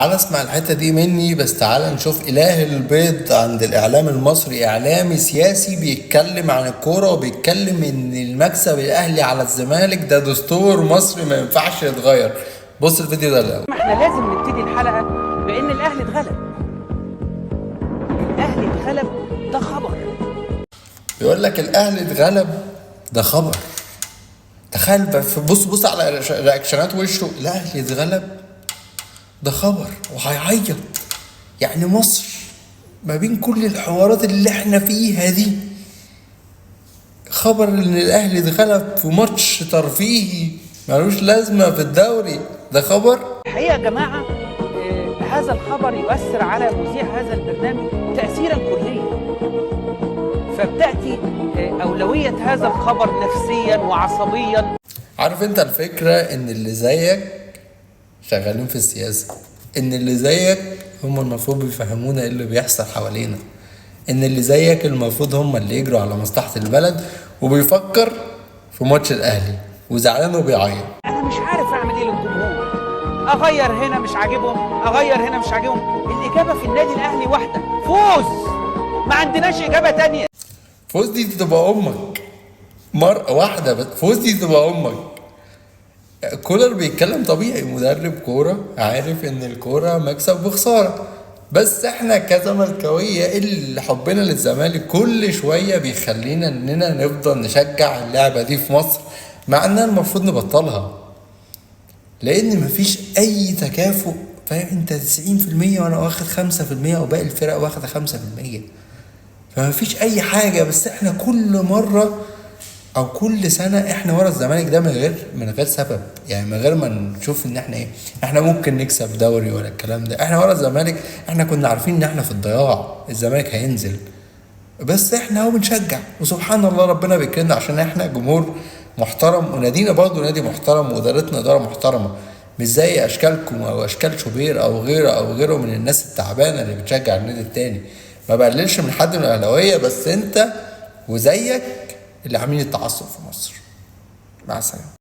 تعال اسمع الحتة دي مني بس. تعال نشوف إله البيض عند الإعلام المصري، إعلامي سياسي بيتكلم عن الكورة وبيتكلم إن المكسب الأهلي على الزمالك ده دستور مصري ما ينفعش يتغير. بص الفيديو ده الأول. ما احنا لازم نبتدي الحلقة بان الاهلي اتغلب. الاهلي اتغلب، ده خبر. بيقول لك الأهلي اتغلب ده خبر. تخيل، بص بص على رياكشنات وشه. الأهلي اتغلب ده خبر وهيعيط. يعني مصر ما بين كل الحوارات اللي احنا فيها دي، خبر ان الاهلي اتغلب في ماتش ترفيهي ملوش لازمه في الدوري ده خبر. الحقيقة يا جماعة، هذا الخبر يؤثر على مذيع هذا البرنامج تاثيرا كليا، فبتاتي اولوية هذا الخبر نفسيا وعصبيا. عارف انت الفكرة ان اللي زيك شغالين في السياسة، ان اللي زيك هم المفروض بيفهمونا ايه اللي بيحصل حوالينا، ان اللي زيك المفروض هم اللي يجروا على مصلحة البلد، وبيفكر في ماتش الاهلي وزعلان وبيعيط. انا مش عارف اعمل ايه للجمهور، اغير هنا مش عاجبهم، اغير هنا مش عاجبهم. الاجابة في النادي الاهلي واحدة، فوز. ما عندناش اجابه تانية. فوز دي تبقى امك مرة واحدة بس، فوز دي تبقى امك. كولر بيتكلم طبيعي، مدرب كورة عارف ان الكورة مكسب وخسارة، بس احنا كزملكاوية اللي حبنا للزمالك كل شوية بيخلينا اننا نفضل نشجع اللعبة دي في مصر، مع اننا المفروض نبطلها، لان مفيش اي تكافؤ. فاهم انت؟ 90% وانا واخد 5% وباقي الفرق واخدة 5%، فمفيش اي حاجة. بس احنا كل مرة او كل سنة احنا ورا الزمالك ده من غير سبب، يعني من غير ما نشوف ان احنا ايه، احنا ممكن نكسب دوري ولا الكلام ده. احنا ورا الزمالك، احنا كنا عارفين ان احنا في الضياع، الزمالك هينزل، بس احنا اهو بنشجع. وسبحان الله ربنا بيكرمنا عشان احنا جمهور محترم، ونادينا برضه نادي محترم، وادارتنا ادارة محترمه، مش زي اشكالكم او اشكال شوبير او غيره او غيره من الناس التعبانة اللي بتشجع النادي التاني. ما بقللش من حد من الاهلاوية، بس انت وزيك اللي عاملين التعصب في مصر. مع السلامة.